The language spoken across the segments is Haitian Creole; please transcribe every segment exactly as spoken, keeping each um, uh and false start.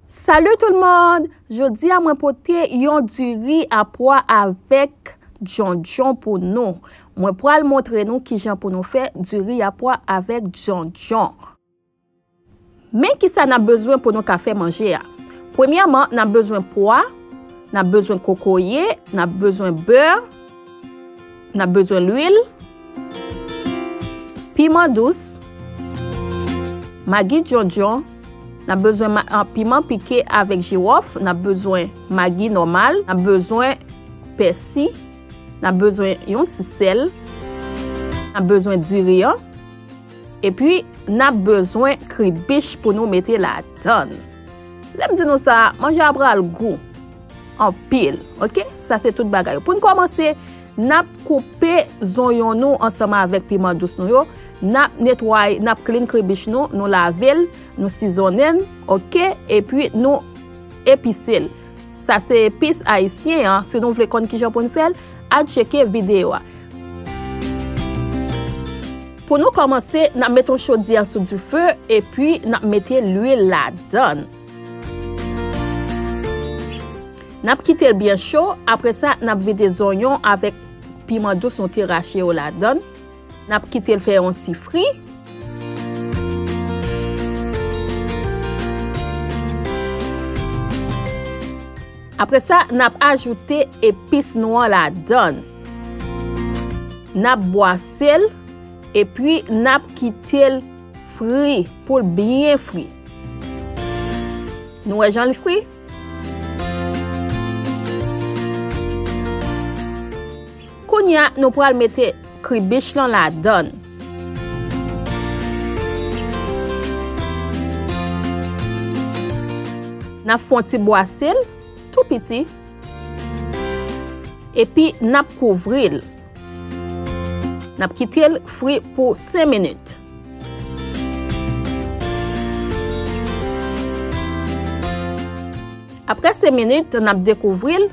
Salut tout le monde! Jodi a mwen pote yon diri a pwa avèk djondjon pou nou. Mwen pral montre nou kijan pou nou fè diri a pwa avèk djondjon. Men kisa n ap bezwen pou nou ka fè manje a. Premyèman, n ap bezwen pwa, n ap bezwen kokoye, n ap bezwen bè, n ap bezwen lwil, piman dous, magi djondjon, n ap bezwen ma- an piman pike avèk jiwòf, n ap bezwen magi nòmal, n ap bezwen pèsi, n ap bezwen yon ti sèl, n ap bezwen diri an, epi n ap bezwen kribich pou nou mete ladann. Lè m di nou sa, manje a pral gou anpil, oke? Sa se tout bagay yo. Pou n kòmanse, n ap koupe zonyon nou ansanm avèk piman dous nou yo. N ap netwaye, n ap clean kribich nou, nou lave l, nou sizonnen l, oke? Epi nou epise l. Sa se epis ayisyen an. Si nou vle konn kijan pou n fè l, al tcheke videyo a. Pou nou kòmanse, n ap mete yon chodyè sou dife epi n ap mete lwil ladann. N ap kite l byen cho, apre sa, n ap vide zonyon avèk piman dous nou te rache yo ladann. N ap kite l fè yon ti fri. Apre sa, n ap ajoute epis nou an ladann. N ap bwase l, epi n ap kite l fri pou l byen fri. Nou wè jan l fri? Kounye a, nou pral mete kribich lan ladann. N ap fè yon ti bwase l, tou piti. Epi n ap kouvri l. N ap kite l fri pou senk minit. Apre senk minit, n ap dekouvri l.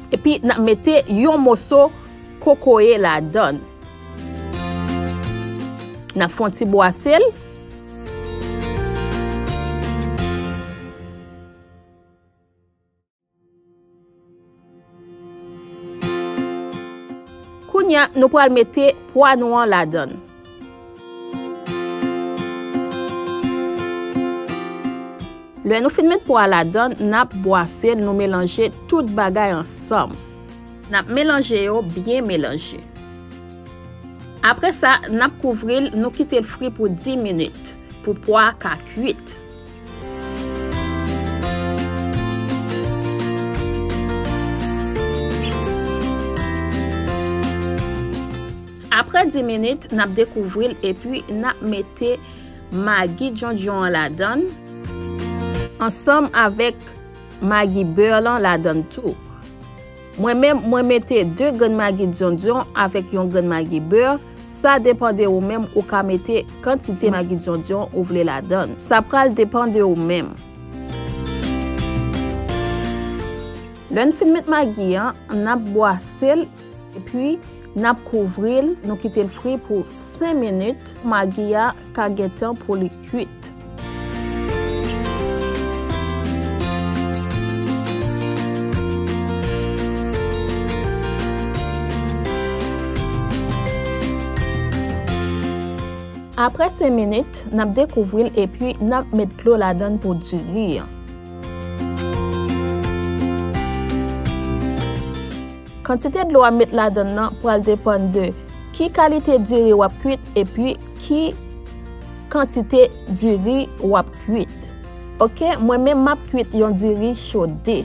Epi n ap mete yon moso kokoye ladann. N ap fè yon ti bwase l. Kounye a, nou pral mete pwa nou an ladann. Lè nou fin met pwa a ladann, n ap bwase l, nou melanje tout bagay ansanm. N ap melanje yo byen melanje. Apre sa, n ap kouvri l, nou kite l fri pou dis minit, pou pwa a ka kwit. Apre dis minit, n ap dekouvri l epi n ap mete magi djondjon an ladann, ansanm avèk magi bè lan ladann tou. Mwen menm, mwen mete de grenn magi djondjon avèk yon grenn magi bè. Sa depann de ou menm, ou ka mete kantite magi djondjon ou vle ladann. Sa pral depann de ou menm. Lè n fin met magi an, n ap bwase l, epi n ap kouvri l, nou kite l fri pou senk minit. Magi a ka gen tan pou li kwit. Apre senk minit, n ap dekouvri l epi n ap met dlo ladann pou diri an. Kantite dlo w ap met ladann nan pral depann de ki kalite diri w ap kwit epi ki kantite diri w ap kwit. Oke, mwen menm m ap kwit yon diri chode.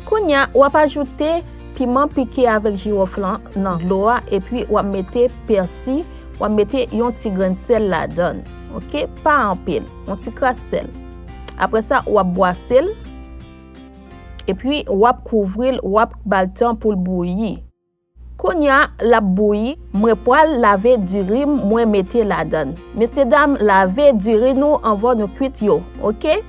Kounye a, w ap ajoute piman pike avèk jiwòf lan nan dlo a, epi w ap mete pèsi, w ap mete yon ti grenn sèl ladann. Oke, pa anpil, yon ti kras sèl. Apre sa, w ap bwase l, epi w ap kouvri l, w ap ba l tan pou l bouyi. Kounye a, l ap bouyi, mwen pral lave diri m mwen mete ladann. Mesyedam, lave diri nou anvan nou kwit yo, oke?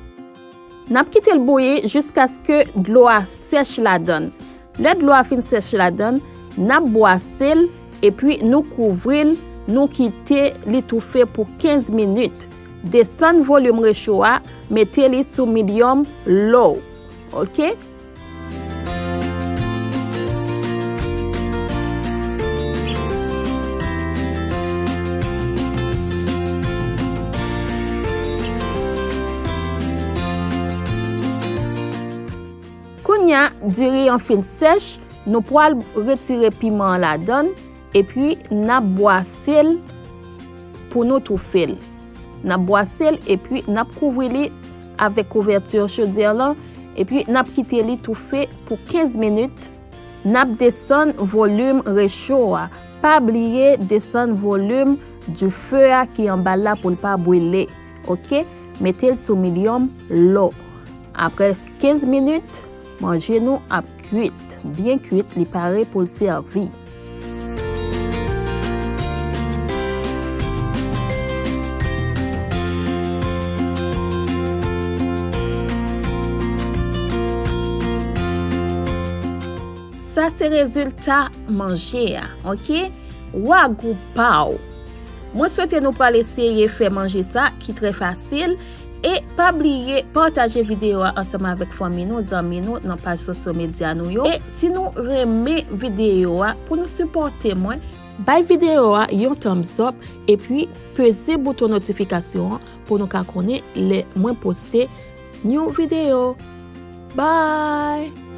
N ap kite l bouyi jiskaske dlo a sèch ladann. Lè dlo a fin sèch ladann, n ap bwase l epi nou kouvri l nou kite li toufe pou kenz minit. Desann volim recho a, mete li sou medium low. Oke? Kounye a, diri an fin sèch, nou pral retire piman an ladan l, epi n ap bwase l pou nou toufe l. N ap bwase l, epi n ap kouvri li avèk kouvèti chodyè lan, epi n ap kite li toufe pou kenz minit. N ap desann volim recho a. Pa bliye desann volim dife a ki anba l la pou l pa brile. Oke? Mete l sou medium low. Apre kenz minit, manje nou ap kwit. Byen kwit, li pare pou l sèvi. Sa se rezilta manje a, oke? Wagou pa w. Mwen swete nou pral eseye fè manje sa ki trè fasil. E pa bliye pataje videyo a ansanm avèk fanmi nou, zanmi nou nan paj sosyo medya nou yo. E si nou renmen videyo a, pou nou sipòte mwen, bay videyo a yon thumbs up epi peze bouton notifikasyon an pou nou ka konnen lè mwen poste new videyo. Bye!